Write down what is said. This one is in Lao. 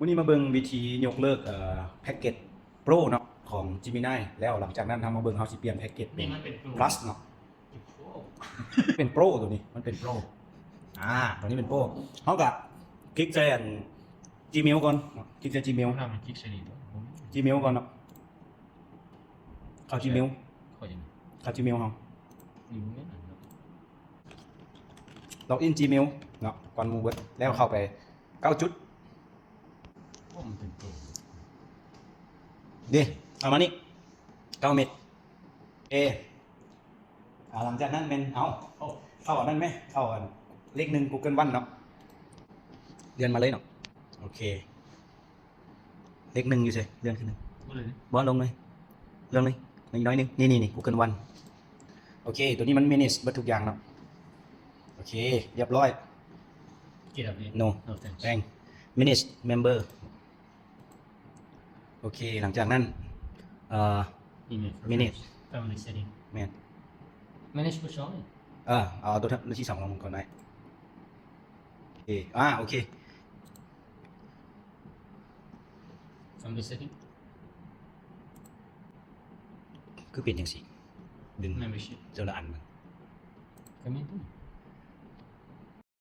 ມື້ນີ້ມາເບິ່ງວິທີຍົກເລີກ ເອີ ແພັກເກັດໂປຣເນາະ ຂອງ Gemini ແລ້ວ ຫຼັງຈາກນັ້ນເຮົາມາເບິ່ງ ເຮົາຊິປ່ຽນແພັກເກັດເປັນ Plus ເນາະ. ເປັນໂປຣ ໂຕນີ້ມັນເປັນໂປຣ ອາ ໂຕນີ້ເປັນໂປຣ. ເຮົາກະຄລິກໃສ່ອັນ Gmail ກ່ອນເນາະ ຄລິກໃສ່ Gmail ກະ Gmail ກ່ອນເນາະ. ເຂົ້າ Gmail ເຂົ້າ Gmail ເຮົາ Login Gmail ເນາະ ກ່ອນໝູ່ເບິດ ແລ້ວເຂົ້າໄປເກົ້າຈຸດ. ເດ້ ເອົາມານີ້ ເກົ້າເມັດ ເອ ອາ ຫຼັງຈາກນັ້ນແມ່ນ ເອົາ ເຂົ້າອັນນັ້ນແມ ເຂົ້າອັນເລກໜຶ່ງ Google One ເນາະ ເລື່ອນມາເລີຍເນາະ. ໂອເຄ ເລກໜຶ່ງຢູ່ໃສ? ເລື່ອນຂຶ້ນໜຶ່ງ ບໍ່ ລົງເລີຍ ເລື່ອນເລີຍ ອີກໜ້ອຍໜຶ່ງ ນີ້ໆ Google One. ໂອເຄ ໂຕນີ້ມັນ manage ເບິດທຸກຢ່າງເນາະ. ໂອເຄ ຮຽບຮ້ອຍ. No thanks. Manage member. ໂອເຄ ຫຼັງຈາກນັ້ນ ເອີ manage family setting ແມ່ນ manage ຜູ້ຊ່ອຍ ເອີ ເອົາໂຕທີສອງລົງກ່ອນໄດ້. ເອ ອາ ໂອເຄ family setting ຄືເປັນຈັ່ງຊີ້ ດຶງ membership ເທື່ອລະອັນມັນ ກໍມີ